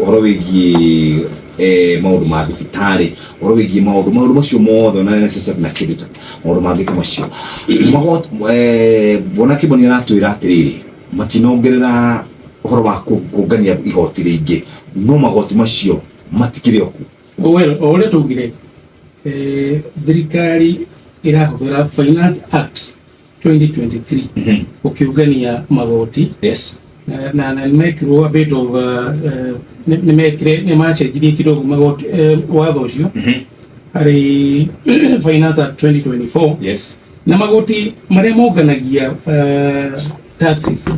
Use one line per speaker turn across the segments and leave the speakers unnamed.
Ũhoro wĩgiĩ maũndũ ma thibitarĩ, ũhoro wĩgiĩ maũndũ macio mothe, ona NSSF na kĩndũ ta maũndũ mangĩ ta macio. Magoti, Bwana Kĩmani aratwĩra atĩrĩrĩ, matinongerera ũhoro wa kũngania igoti rĩingĩ, no magoti macio matikĩrĩ o kuo.
Well, o ũrĩa twaugire, thirikari ĩrahũthĩra Finance Act 2023 gũkĩũngania magoti. Na nĩmekirwo a bit of nĩmekire, nĩmacenjirie kidogo magoti, watho ũcio harĩ Finance Act 2024. Na magoti marĩa monganagia, taxes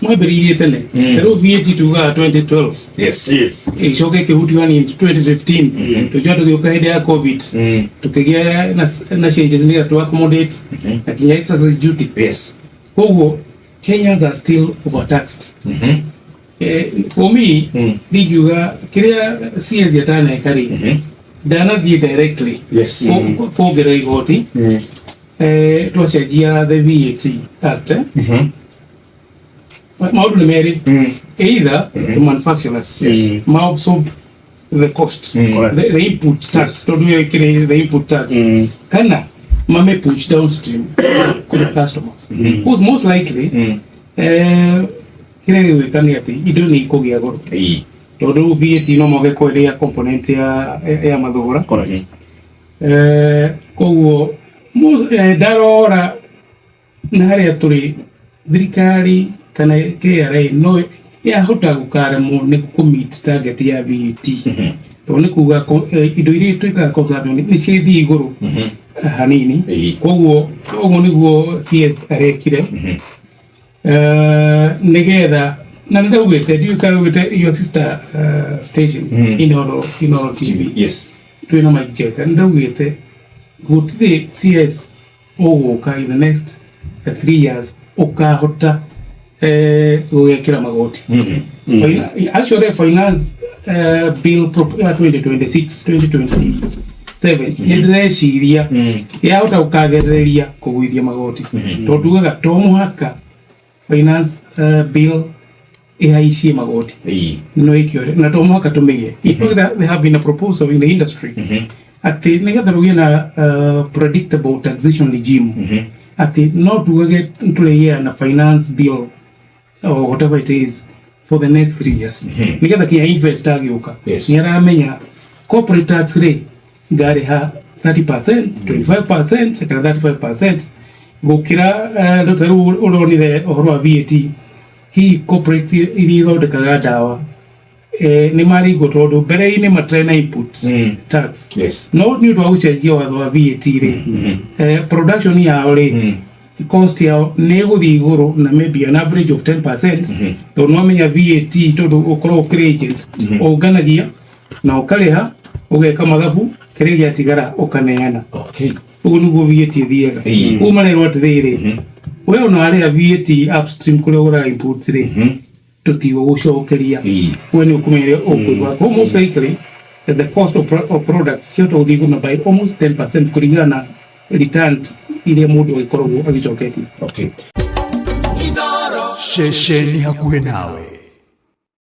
mwambĩrĩirie tene. Ta rĩu VAT tugaga 2012. Ĩgĩcoka ĩkĩhutio hanini 2015. Tũgĩcoka tũgĩũka hĩndĩ ya COVID, tũkĩgĩa na changes nĩgetha tũ accommodate na kinya excise duty. Koguo Kenyans are still overtaxed. For me, ndingiuga kĩrĩa CS ataneka rĩ, ndanathiĩ directly kuongerera igoti. Twacenjia the VAT Act, maũndũ nĩ merĩ: either the manufacturers ma absorb the cost, the input tax, tondũ ĩyo ĩkĩrĩ the input tax, kana mame push downstream kũrĩ customers. Because most likely, kĩrĩa gĩgwĩka nĩ atĩ indo nĩ ikũgĩa goro, tondũ VAT no moge kwendia component ya mathogora. Koguo ndarora na harĩa tũrĩ, thirikari kana KRA no yahota gũkaremwo nĩ kũ-meet target ya VAT, tondũ nĩ kuga indo iria twĩkaga consumption nĩ ciĩthiĩ igũrũ hanini. Koguo ũguo nĩguo CS arekire, nĩgetha na nĩ ndaugĩte, ndiũĩ kana ugĩte your sister station, Inoro TV. Twĩna Mike Jeka, nĩ ndaugĩte gũtirĩ CS ũgũka in the next 3 years ũkahota gũgekĩra magoti. Actually, finance bill ya 2026 2027, nĩ ndĩreciria yahota gũkagereria kũgũithia magoti, tondũ tugaga to mũhaka finance bill ĩhaicie magoti, no ĩkĩore na to mũhaka tũmĩge. In fact, there have been a proposal in the industry atĩ nĩgetha rũgĩe na predictable taxation regime, atĩ no tugage tũrĩgĩa na finance bill or whatever it is for the next 3 years, nĩgetha kinya investor agĩũka nĩ aramenya corporate tax rĩ ngarĩha 30%, 25% kana 35%, gũkĩra ta rĩu ũronire ũhoro wa VAT. Hihi corporate iria ithondekaga ndawa nĩ marigwo, tondũ mbere-inĩ matirĩ na input tax, no nĩ ũndũ wa gũcenjia watho wa VAT rĩ, production yao rĩ, cost yao nĩ ĩgũthiĩ igũrũ na maybe an average of 10%, tondũ nĩwamenya VAT, tondũ ũkoragwo ũkĩrĩ agent, ũnganagia na ũkarĩha, ũgeka mathabu, kĩrĩa gĩatigara ũkaneana. Ũguo nĩguo VAT ĩthiaga. Ũguo marerwo atĩrĩrĩ, we ona warĩha VAT upstream kũrĩa ũgũraga inputs rĩ, tũtigũgũcokeria. We nĩ ũkũmenya ũrĩa ũkũigua. Koguo most likely the cost of products ciahota gũthiĩ igũrũ na by almost 10% kũringana na return iria mũndũ agĩkoragwo agĩcoketie.
Ceceni hakuhĩ nawe.